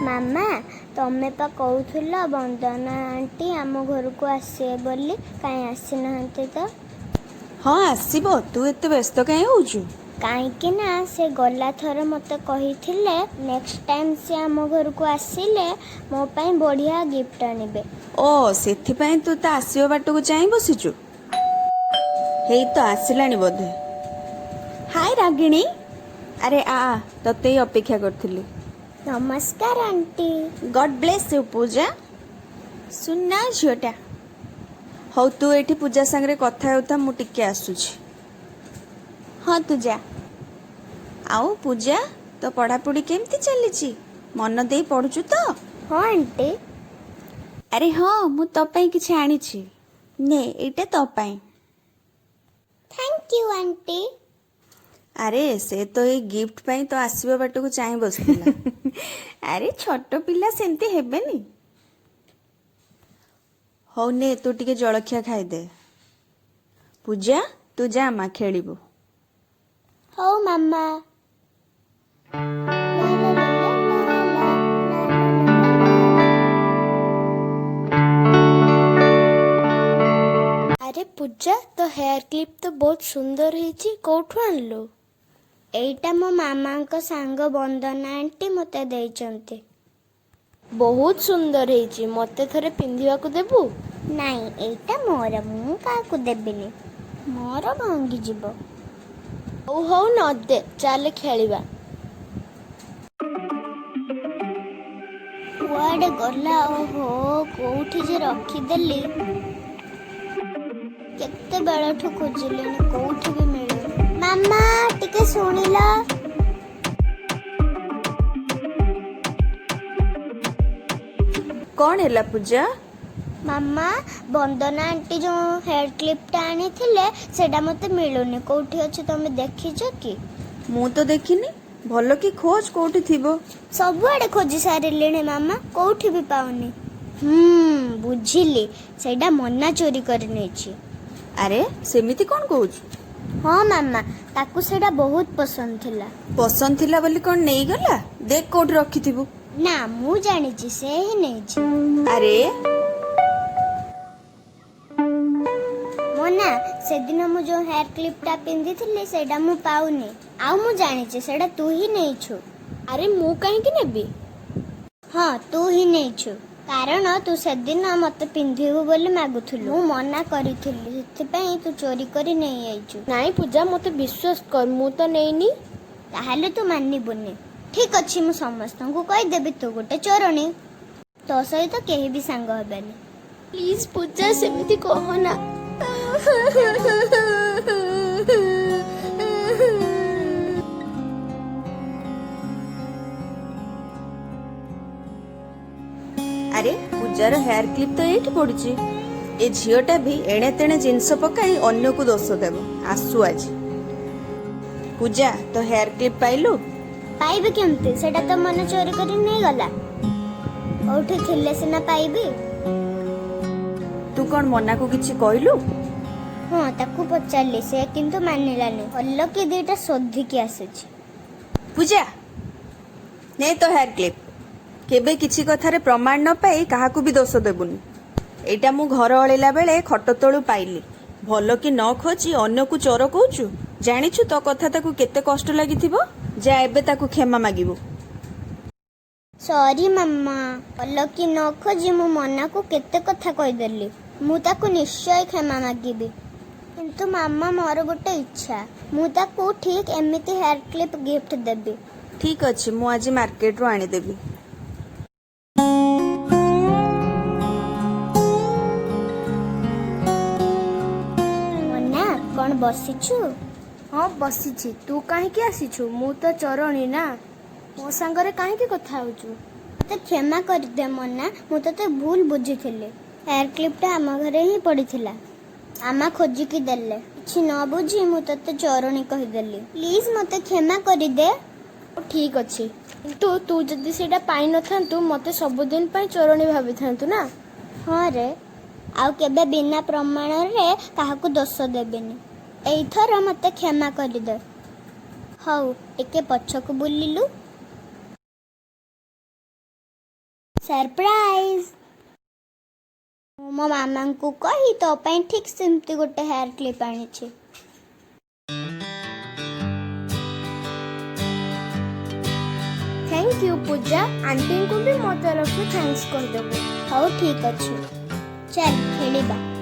ମାମା, ତମେ ପା କହୁଥିଲ ବନ୍ଦନା ଆଣ୍ଟି ଆମ ଘରକୁ ଆସିବେ ବୋଲି, କାହିଁ ଆସିନାହାନ୍ତି ତ? ହଁ ଆସିବ, ତୁ ଏତେ ବ୍ୟସ୍ତ କାହିଁ ହଉଛୁ? କାହିଁକି ନା ସେ ଗଲା ଥର ମୋତେ କହିଥିଲେ ନେକ୍ସଟ ଟାଇମ୍ ସେ ଆମ ଘରକୁ ଆସିଲେ ମୋ ପାଇଁ ବଢ଼ିଆ ଗିଫ୍ଟ ଆଣିବେ। ଓ, ସେଥିପାଇଁ ତୁ ତା ଆସିବା ବାଟକୁ ଚାହିଁ ବସିଛୁ। ହେଇ ତ ଆସିଲାଣି ବୋଧେ। ହାଇ ରାଗିଣୀ, ଆରେ ଆ, ତତେ ହିଁ ଅପେକ୍ଷା କରିଥିଲି। ନମସ୍କାର aunty. God bless you Pooja, ସୁନା ଝିଅଟା। ହଉ ତୁ ଏଇଠି ପୂଜା ସାଙ୍ଗରେ କଥା ହେଉଥା, ମୁଁ ଟିକେ ଆସୁଛି। ହଁ ତୁ ଯା। ଆଉ ପୂଜା, ତୋ ପଢ଼ାପଢ଼ି କେମିତି ଚାଲିଛି? ମନ ଦେଇ ପଢ଼ୁଛୁ ତ? ହଁ ଆଣ୍ଟି। ଆରେ ହଁ, ମୁଁ ତୋ ପାଇଁ କିଛି ଆଣିଛି, ନେ, ଏଇଟା ତୋ ପାଇଁ। Thank you aunty. ଆରେ ସେ ତ ଏଇ ଗିଫ୍ଟ ପାଇଁ ତ ଆସିବା ବାଟକୁ ଚାହିଁ ବସିଥିଲା। ଆରେ ଛୋଟ ପିଲା ସେମିତି ହେବେନି। ହଉ ନେ, ତୁ ଟିକେ ଜଳଖିଆ ଖାଇଦେ। ପୂଜା ତୁ ଯା ମା, ଖେଳିବୁ। ହଉ ମାମା। ଆରେ ପୂଜା, ତୋ ହେୟାର କ୍ଲିପ୍ ତ ବହୁତ ସୁନ୍ଦର ହେଇଛି, କୋଉଠୁ ଆଣିଲୁ? ଏଇଟା ମୋ ମାମାଙ୍କ ସାଙ୍ଗ ବନ୍ଦନା ଆଣ୍ଟି ମୋତେ ଦେଇଛନ୍ତି। ବହୁତ ସୁନ୍ଦର ହେଇଛି, ମୋତେ ଥରେ ପିନ୍ଧିବାକୁ ଦେବୁ? ନାଇଁ, ଏଇଟା ମୋର, ମୁଁ କାହାକୁ ଦେବିନି, ମୋର ଭାଙ୍ଗିଯିବ। ହଉ ହଉ ନ ଦେ, ଚାଲେ ଖେଳିବା। କୁଆଡ଼େ ଗଲା? ଓହୋ, କୋଉଠି ଯେ ରଖିଦେଲି, କେତେ ବେଳଠୁ ଖୋଜିଲିଣି, କୋଉଠି ବି ମିଳୁନି। ମାମା ଟିକେ ଶୁଣିଲ। କଣ ହେଲା ପୂଜା? ମାମା, ବନ୍ଦନା ଆଣ୍ଟି ଯୋଉ ହେୟାର କ୍ଲିପ୍ଟା ଆଣିଥିଲେ ସେଇଟା ମୋତେ ମିଳୁନି, କୋଉଠି ଅଛି ତମେ ଦେଖିଛ କି? ମୁଁ ତ ଦେଖିନି, ଭଲ କି ଖୋଜ, କୋଉଠି ଥିବ। ସବୁଆଡ଼େ ଖୋଜି ସାରିଲିଣି ମାମା, କୋଉଠି ବି ପାଉନି। ବୁଝିଲି, ସେଇଟା ମନା ଚୋରି କରି ନେଇଛି। ଆରେ ସେମିତି କଣ କହୁଛୁ? ହଁ ମାମା, ତାକୁ ସେଇଟା ବହୁତ ପସନ୍ଦ ଥିଲା। ପସନ୍ଦ ଥିଲା ବୋଲି କଣ ନେଇଗଲା? ଦେଖ କୋଉଠି ରଖିଥିବୁ। ନା, ମୁଁ ଜାଣିଛି, ସେ ହିଁ ନେଇଛି। ଆରେ ମୋନା, ସେଦିନ ମୁଁ ଯୋଉ ହେୟାର କ୍ଲିପ୍ଟା ପିନ୍ଧିଥିଲି ସେଇଟା ମୁଁ ପାଉନି, ଆଉ ମୁଁ ଜାଣିଛି ସେଇଟା ତୁ ହିଁ ନେଇଛୁ। ଆରେ ମୁଁ କାହିଁକି ନେବି? ହଁ ତୁ ହିଁ ନେଇଛୁ, କାରଣ ତୁ ସେଦିନ ମତେ ପିନ୍ଧିବୁ ବୋଲି ମାଗୁଥିଲୁ, ମୁଁ ମନା କରିଥିଲି, ସେଥିପାଇଁ ତୁ ଚୋରି କରି ନେଇଯାଇଛୁ। ନାଇଁ ପୂଜା, ମୋତେ ବିଶ୍ୱାସ କର, ମୁଁ ତ ନେଇନି। ତାହେଲେ ତୁ ମାନିବୁନି। ଠିକ ଅଛି, ମୁଁ ସମସ୍ତଙ୍କୁ କହିଦେବି ତୁ ଗୋଟେ ଚୋରଣୀ, ତୋ ସହିତ କେହି ବି ସାଙ୍ଗ ହେବେନି। ପ୍ଲିଜ ପୂଜା, ସେମିତି କହନା। ଆରେ ପୂଜାର ହେୟାର କ୍ଲିପ୍ ତ ଏଇଠି ପଡିଛି। ଏ ଝିଅଟା ବି ଏଣେ ତେଣେ ଜିନିଷ ପକାଇ ଅନ୍ୟକୁ ଦୋଷ ଦେବ। ଆସୁ ଆଜି। ପୂଜା, ତୋ ହେୟାର କ୍ଲିପ୍ ପାଇଲୁ? ପାଇବି କେମିତି? ସେଇଟା ତ ମନେ ଚୋରି କରି ନେଇଗଲା। କୋଉଠି ଥିଲେ ସିନା ପାଇବି। ତୁ କଣ ମନାକୁ କିଛି କହିଲୁ? ହଁ ତାକୁ ପଚାରିଲି, ସେ କିନ୍ତୁ ମାନିଲାନି, ଭଲ କି ଦିଟା ଶୋଧିକି ଆସିଛି। ପୂଜା ନେ ତୋ ହେୟାର କ୍ଲିପ୍। କେବେ କିଛି କଥାରେ ପ୍ରମାଣ ନ ପାଇ କାହାକୁ ବି ଦୋଷ ଦେବୁନି। ଏଇଟା ମୁଁ ଘର ଅଳିଲା ବେଳେ ଖଟ ତଳୁ ପାଇଲି। ଭଲ କି ନ ଖୋଜି ଅନ୍ୟକୁ ଚୋର କହୁଛୁ? ଜାଣିଛୁ ତୋ କଥା ତାକୁ କେତେ କଷ୍ଟ ଲାଗିଥିବ? ଯା ଏବେ ତାକୁ କ୍ଷମା ମାଗିବୁ। ସରି ମାମା, ଭଲ କି ନ ଖୋଜି ମୁଁ ମନାକୁ କେତେ କଥା କହିଦେଲି। ମୁଁ ତାକୁ ନିଶ୍ଚୟ କ୍ଷମା ମାଗିବି। କିନ୍ତୁ ମାମା, ମୋର ଗୋଟେ ଇଚ୍ଛା, ମୁଁ ତାକୁ ଠିକ ଏମିତି ହେୟାର କ୍ଲିପ୍ ଗିଫ୍ଟ ଦେବି। ଠିକ ଅଛି, ମୁଁ ଆଜି ମାର୍କେଟରୁ ଆଣିଦେବି। ମନା, କଣ ବସିଛୁ? ହଁ ବସିଛି। ତୁ କାହିଁକି ଆସିଛୁ? ମୁଁ ତ ଚୋରଣୀ ନା, ମୋ ସାଙ୍ଗରେ କାହିଁକି କଥା ହଉଛୁ? ମତେ କ୍ଷମା କରିଦେ ମନା, ମୁଁ ତତେ ଭୁଲ ବୁଝିଥିଲି। ହେୟାର କ୍ଲିପ୍ଟା ଆମ ଘରେ ହିଁ ପଡ଼ିଥିଲା, ମାମା ଖୋଜିକି ଦେଲେ। କିଛି ନ ବୁଝି ମୁଁ ତତେ ଚୋରଣୀ କହିଦେଲି, ପ୍ଲିଜ ମତେ କ୍ଷମା କରିଦେ। ଠିକ ଅଛି, କିନ୍ତୁ ତୁ ଯଦି ସେଇଟା ପାଇନଥାନ୍ତୁ ମତେ ସବୁଦିନ ପାଇଁ ଚୋରଣୀ ଭାବିଥାନ୍ତୁ ନା? ହଁ ରେ, ଆଉ କେବେ ବିନା ପ୍ରମାଣରେ କାହାକୁ ଦୋଷ ଦେବିନି। ଏଇଥର ମତେ କ୍ଷମା କରିଦେ। ହଉ, ଟିକେ ପଛକୁ ବୁଲିଲୁ। ସରପ୍ରାଇଜ! ମୁଁ ମୋ ମାମାଙ୍କୁ କହି ତୋ ପାଇଁ ଠିକ୍ ସେମିତି ଗୋଟେ ହେୟାର କ୍ଲିପ୍ ଆଣିଛି। Thank you ପୂଜା। ଆଣ୍ଟିଙ୍କୁ ବି ମୋ ତରଫରୁ thanks କହିଦେବୁ। ହଉ, ଠିକ୍ ଅଛି, ଚାଲ ଖେଳିବା।